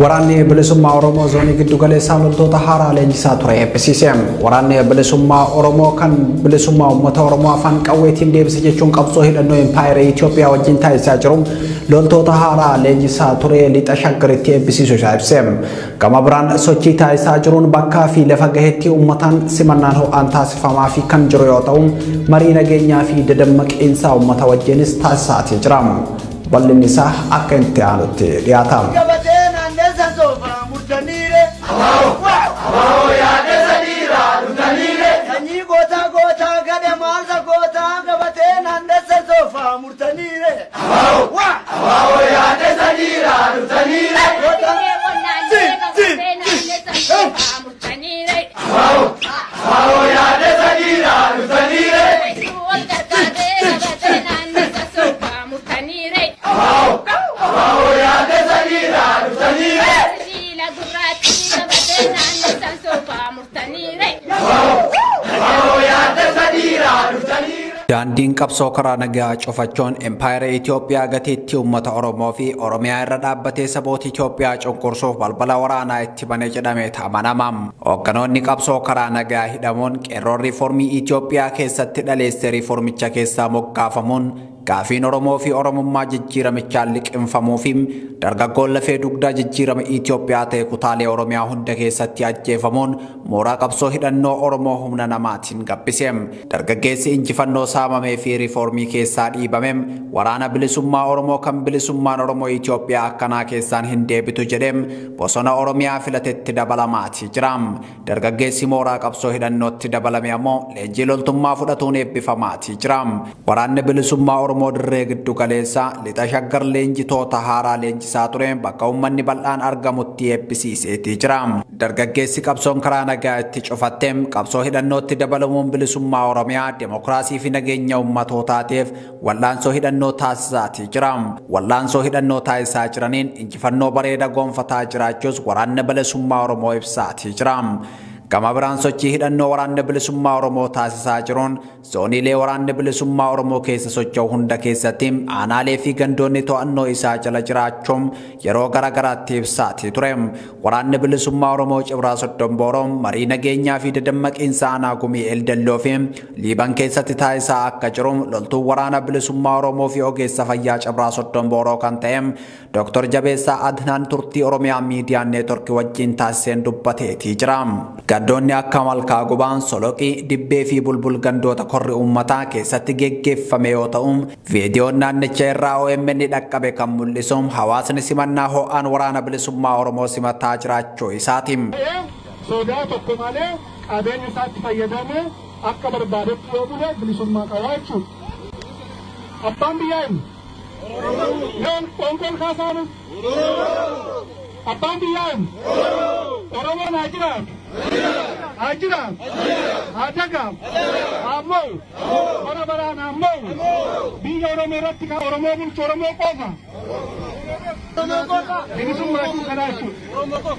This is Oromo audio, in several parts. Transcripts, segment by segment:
Waraanni bilisummaa Oromoo zoonii giddu galeessaa loltoota haaraa leenjisaa ture eebbisiise. Waraanni bilisummaa Oromoo kan bilisummaa uummata Oromoo afaan qawweetiin deebise jechuun qabsoo hidhannoo Impaayera Itoophiyaa wajjin taasisaa jiru loltoota haaraa leenjisaa ture lixa Shaggaritti eebbisiisuu isaa ibse. Gama biraan sochii taasisaa jiruun bakkaa fi lafa gaheetti uummataan simannaan ho'aan taasifamaa fi kan jiru yoo ta'u, marii nageenyaa fi dadammaqiinsaa uummata wajjinis taasisaa jira. Bal'inni isaa akka itti aanutti dhiyaata. Daandiin qabsoo karaa nagaa cufachuun Impaayera Itoophiyaa gateettii uummata Oromoo fi Oromiyaa irra dhaabbatee saboota Itoophiyaa cunqursuuf balbala waraanaa itti bane jedhamee amanama. Hoogganoonni qabsoo karaa nagaa hidhamuun qeerroon riiformii Itoophiyaa keessatti dhaleesse riiformicha keessaa moggaafamuun gaafiin Oromoo fi Oromummaa jijjiiramichaan liqimfamuu fi dargaggoon lafee dugdaa jijjiirama Itoophiyaa ta'e kutaalee Oromiyaa hunda keessatti ajjeefamuun mooraa qabsoo hidhannoo Oromoo humna namaatiin gabbise. Dargaggeessi injifannoo saamamee fi riiformii keessaa dhiibame waraana bilisummaa Oromoo kan bilisummaan Oromoo Itoophiyaa akkanaa keessaan hin deebitu jedhee bosona Oromiyaa filatetti dabalamaati jira. Dargaggeessi mooraa qabsoo hidhannootti dabalame ammoo leenjii loltummaa fudhatuun eebbifamaati jira. Waraanni bilisummaa Oromoo dirree giddu galeessaa lixa Shaggar leenjitoota haaraa leenjisaa ture bakka uummanni bal'aan argamutti eebbisiiseetii jira. Dargaggeessi qabsoon karaa nagaa itti cufatte qabsoo hidhannootti dabalamuun bilisummaa Oromiyaa demokiraasii fi nageenya uummatootaatiif wal'aansoo hidhannoo taasisaatii jira. Wal'aansoo hidhannoo taasisaa jiraniin injifannoo bareeda gonfataa jiraachuus waraanni bilisummaa Oromoo ibsaatii jira. Gama biraan sochii hidhannoo waraanni bilisummaa Oromoo taasisaa jiruun zooniilee waraanni bilisummaa Oromoo keessa socho'u hunda keessatti aanaalee fi gandoonni to'annoo isaa jala jiraachuun yeroo gara garaatti ibsaatii ture. Waraanni bilisummaa Oromoo Cibraa Soddon Booroo marii nageenyaa fi dadammaqiinsa aanaa Gumii Eldelloo fi Liiban keessatti taasisaa akka jiru loltuun waraana bilisummaa Oromoo fi ogeessa fayyaa Cibraa Soddon Booroo kan ta'e Dr. Jabeessaa Adnaan turtii Oromiyaa Miidiyaa Neetworkii wajjin taasiseen dubbateetii jira. Gandoonni akka Malkaa Gubaan, Soloqii, Dibbee fi Bulbul gandoota korri uummataa keessatti geggeeffame yoo ta'u, viidiyoon naannicha irraa OMN dhaqqabe kan mul'isu hawaasni simannaa ho'aan waraana bilisummaa Oromoo simataa jiraachuu isaati. Sodaa tokko malee qabeenya isaatti fayyadamee akka barbaadetti yoo bule bilisummaa qaba jechuudha. Abbaan biyyaa eenyu? Yoon qoonqoon kaasaanu? Abbaan biyyaa eenyu? Oromoon haa jiraatu. Haa jiraatu. Haa dagaamu. Haa mo'u. Bara baraan haa mo'u. Biyya Oromoo irratti kan Oromoo bulchu Oromoo qofa. Bilisummaa jechuun kanaa jechuudha.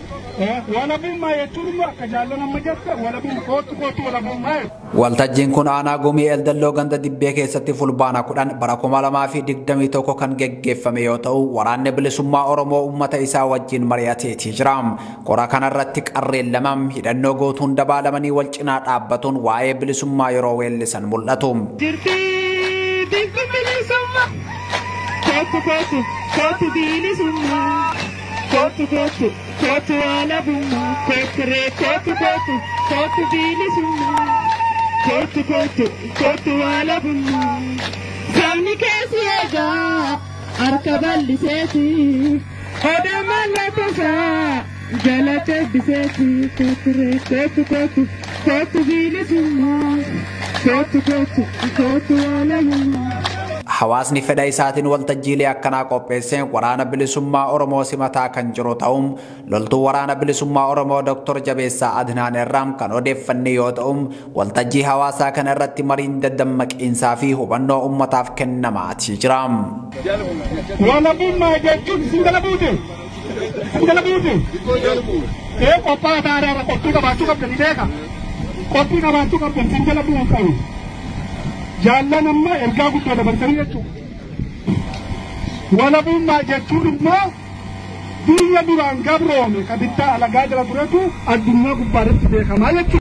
Walabummaa jechuun immoo akka jaallan amma jette walabummaa kootu kootu walabummaa jechuudha. Waltajjiin kun aanaa Gumii Eldelloo ganda Dibbee keessatti fulbaana 10 bara 2021 kan geggeeffame yoo ta'u, waraanni bilisummaa Oromoo uummata isaa wajjin mari'ateetii jira. Qora kanarratti qarreen lama hidhannoo gootuun dabaalamanii wal cinaa dhaabbatuun waa'ee bilisummaa yeroo weellisan mul'atu. Kootu kootu kootu bilisummaa kootu kootu kootu walabummaa kootu ree kootu kootu kootu bilisummaa kootu kootu kootu walabummaa. Sabni keessi eegaa harka bal'iseeti odaa mallattoo isaa jalatti eebbiseeti kootu ree kootu kootu kootu bilisummaa kootu kootu kootu walabummaa. Hawaasni fedha isaatiin waltajjiilee akkanaa qopheessee waraana bilisummaa Oromoo simataa kan jiru ta'uun loltuu waraana bilisummaa Oromoo Dr. Jabeessaa Adnaan irraa kan odeeffanne yoo ta'u, waltajjii hawaasaa kana irratti mariin dadammaqiinsaa fi hubannoo uummataaf kennamaatii jira. Walabummaa jechuun isin jala buute. Isin jala buute. Ee qophaa'aa taa'aa qophii qabaachuu qabdan beeka. Qophii qabaachuu qabdan isin jala bu'uun qabu. Jaallan amma ergaa guddaa dabarsanii jechuudha. Walabummaa jechuun immoo Biyya duraan gabroome ka bittaa alagaa jala turetu addunyaa gubbaarratti beekamaa jechuudha.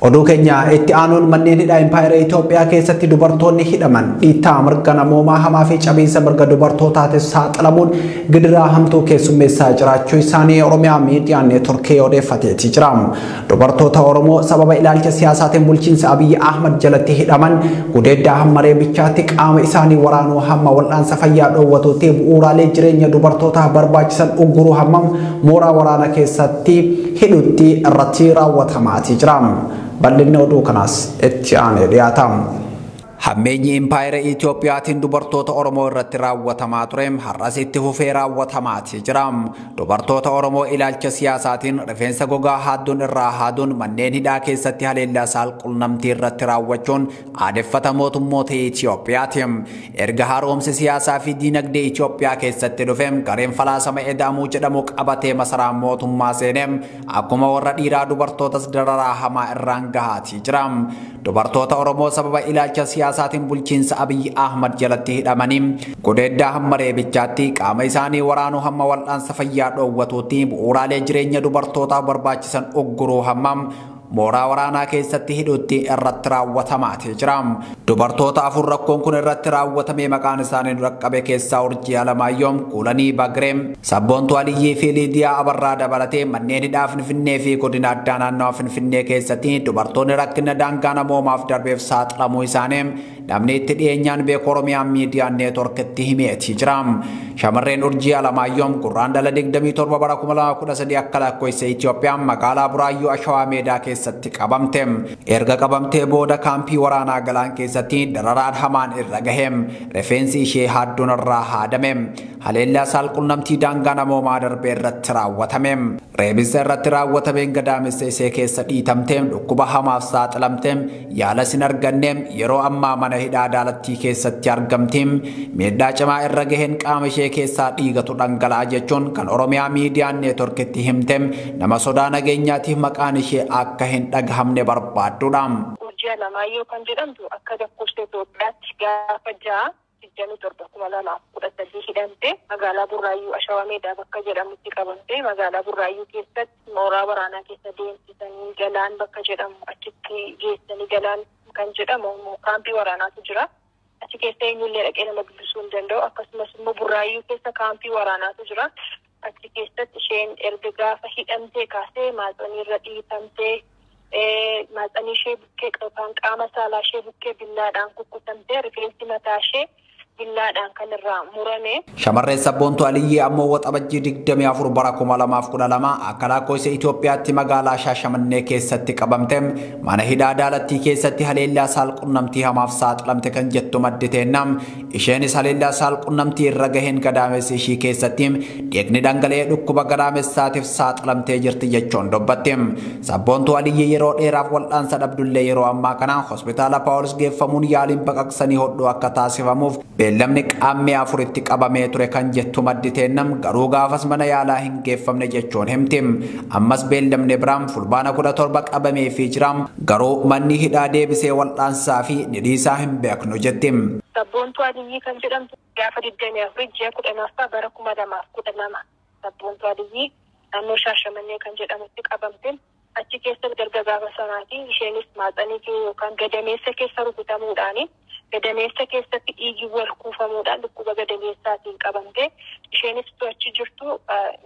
Oduu keenya itti aanuun manneen hidhaa Impaayera Itoophiyaa keessatti dubartoonni hidhaman dhiittaa mirga namoomaa hamaa fi cabiinsa mirga dubartootaatiif saaxilamuun gidiraa hamtuu keessummeessaa jiraachuu isaanii Oromiyaa Miidiyaa Neetworkii odeeffateeti jira. Dubartoota Oromoo sababa ilaalcha siyaasaatiin bulchiinsa Abiyyi Ahmad jalatti hidhaman gudeeddaa hamma reebichaatti qaama isaanii waraanuu hamma wal'aansa fayyaa dhoowwatuutti bu'uuraalee jireenya dubartootaaf barbaachisan ugguruu hammam mooraa waraana keessatti hidhutti irratti raawwatamaati jira. Bal'inni oduu kanaas itti aanee dhiyaata. Hammeenyi Impaayera Itoophiyaatiin dubartoota Oromoo irratti raawwatamaa ture har'as itti fufee raawwatamaati jira. Dubartoota Oromoo ilaalcha siyaasaatiin rifeensa gogaa haadduun irraa haaduun manneen hidhaa keessatti haleellaa saalqunnamtii irratti raawwachuun aadeffata mootummoota Itoophiyaati. Erga haaromsi siyaasaa fi diinagdee Itoophiyaa keessatti dhufe gareen falaasama Eda'amuu jedhamu qabatee masaraa mootummaa seenee akkuma warra dhiiraa dubartootas dararaa hamaa irraan gahaati jira. Dubartoota Oromoo sababa ilaalcha siyaasaatiin bulchiinsa Abiyyi Ahmad jalatti hidhamanii gudeeddaa hamma reebichaatti qaama isaanii waraanuu hamma wal'aansa fayyaa dhoowwatuutti bu'uuraalee jireenya dubartootaaf barbaachisan ugguruu hammam mooraa waraanaa keessatti hidhutti irratti raawwatamaati jira. Dubartoota afur rakkoon kun irratti raawwatamee maqaan isaanii dhaqqabe keessaa Urjii Alamaayyoo, Kuulanii Bagree, Sabboontuu Aliyyii fi Liidiyaa Abarraa dabalatee manneen hidhaa Finfinnee fi godina addaa naannawaa Finfinnee keessatti dubartoonni rakkina daangaa namoomaaf darbeef saaxilamuu isaanii namni itti dhiyeenyaan beeku Oromiyaa Miidiyaa Neetworkitti himeeti jira. Shamarreen Urjii Alamaayyoo gurraandhala 27 bara 2013 akka lakkoofsa Itoophiyaa magaalaa Buraayyuu Ashawaa Meedaa keessatti qabamte. Erga qabamtee booda kaampii waraanaa Galaan keessatti dararaan hamaan irra gahe. Rifeensi ishee haadduun irraa haadame. Haleellaa saalqunnamtii daangaa namoomaa darbee irratti raawwatame. Reebisa irratti raawwatameen gadaamessa ishee keessa dhiitamte dhukkuba hamaaf saaxilamte yaala sin arganne yeroo ammaa mana hidhaa Daalattii keessatti argamte. Miidhaa cimaa irra gaheen qaama ishee keessaa dhiigatu dhangala'aa jechuun kan Oromiyaa Miidiyaa Neetworkitti himte nama sodaa nageenyaatiif maqaan ishee akka hin dhagahamne barbaaddudha. Urjii Alamaayyoo kan jedhamtu akka lakkoofsa Itoophiyaatti gaafa 6/27/2013 hidhamte magaalaa Burraayyuu Ashawaa Meedaa bakka jedhamutti qabamte. Magaalaa Burraayyuu keessatti mooraa waraanaa keessa deemsisanii Galaan bakka jedhamu achitti geessanii Galaan kan jedhamu kaampii waraanaatu jira. Achi keessa eenyullee dhaqee nama dubbisuu hin danda'u. Akkasumas immoo Burraayyuu keessa kaampii waraanaatu jira. Achi keessatti isheen erga gaafa hidhamtee kaasee maaxanii irra dhiitamtee maaxanii ishee bukkee yookaan qaama saalaa ishee bukkee billaadhaan kukkutamtee rifeensi mataa ishee billaadhaan kan irraa murame. Shamarreen Sabboontuu Aliyyii ammoo Waxabajjii 24 bara 2012 akka lakkoofsa Itoophiyaatti magaalaa Shaashamannee keessatti qabamte mana hidhaa Daalattii keessatti haleellaa saalqunnamtii hamaaf saaxilamte kan jettu madditeenna. Isheenis haleellaa saalqunnamtii irra gaheen gadaamessa ishii keessatti dhiigni dhangala'ee dhukkuba gadaamessaatiif saaxilamtee jirti jechuun dubbatte. Sabboontuu Aliyyii yeroo dheeraaf wal'aansa dhabdullee yeroo ammaa kana hospitaala Paawulos geeffamuun yaaliin baqaqsanii hodhuu akka taasifamuuf beellamni qaammee afuritti qabamee ture kan jettu madditeennam garuu gaafas mana yaalaa hin geeffamne jechuun himti. Ammas beellamni biraan fulbaana 17 qabamee fi jira garuu manni hidhaa deebisee wal'aansaa fi dhidhiisaa hin beeknu jetti. Sabboontuu Aliyyii kan jedhamtu gaafa 24 ji'a 10ffaa bara 2012 Sabboontuu Aliyyii naannoo Shaashamannee kan jedhamutti qabamte. Achi keessatti darga gaafa sanaati isheenis maaxanii yookaan gadameessa keessa rukutamuudhaani gadameessa keessatti dhiigni wal kuufamuudhaan dhukkuba gadameessaatiin qabamte. Isheenis achi jirtu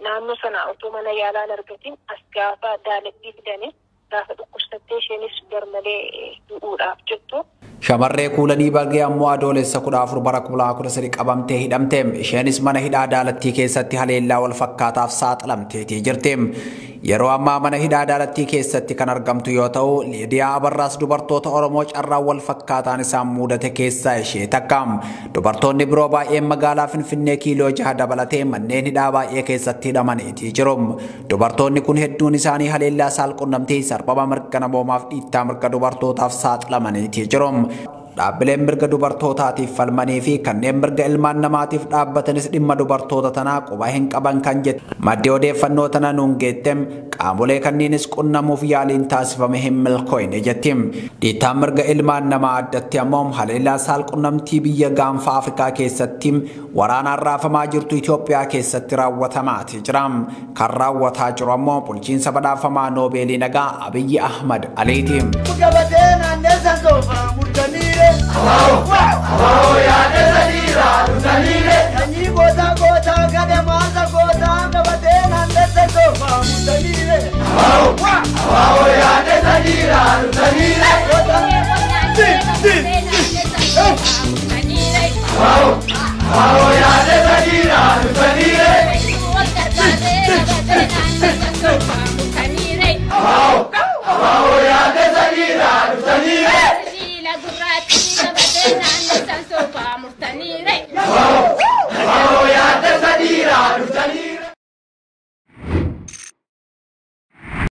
naannoo sana otoo mana yaalaa hin argatin as gaafa Daalattii fidanii gaafa dhukkubsattee isheenis garmalee du'uudhaaf jettu. Shamarree Kuulanii Bargee ammoo adoolessa 14 bara 2013 qabamtee hidhamte. Isheenis mana hidhaa Daalattii keessatti haleellaa wal fakkaataaf saaxilamteetii jirti. Yeroo ammaa mana hidhaa Daalattii keessatti kan argamtu yoo ta'u, Liidiyaa Abarraas dubartoota Oromoo carraa wal fakkaataan isaan mudate keessaa ishee takka. Dubartoonni biroo baay'een magaalaa Finfinnee kiiloo 6 dabalatee manneen hidhaa baay'ee keessatti hidhamaniitii jiru. Dubartoonni kun hedduun isaanii haleellaa saalqunnamtii sarbama mirga namoomaaf dhiittaa mirga dubartootaaf saaxilamaniitii jiru. Dhaabbileen mirga dubartootaatiif falmanii fi kanneen mirga ilmaan namaatiif dhaabbatanis dhimma dubartoota tanaa quba hin qaban kan jettu. Maddi odeeffannoo tana nuun geettem Qaamolee kanniinis qunnamuuf yaaliin taasifame hin milkooyne jetti. Dhiittaan mirga ilmaan namaa addatti ammoo haleellaa saalqunnamtii biyya gaanfa Afrikaa keessatti waraanaan raafamaa jirtu Itoophiyaa keessatti raawwatamaati jira. Kan raawwataa jiru ammoo bulchiinsa badhaafamaa Noobeelii nagaa Abiyyi Ahmad Aliiti. Gabatee naannoo san soofaa murtaniire. Abaaboo yaadde sadiirraa dhufaniire.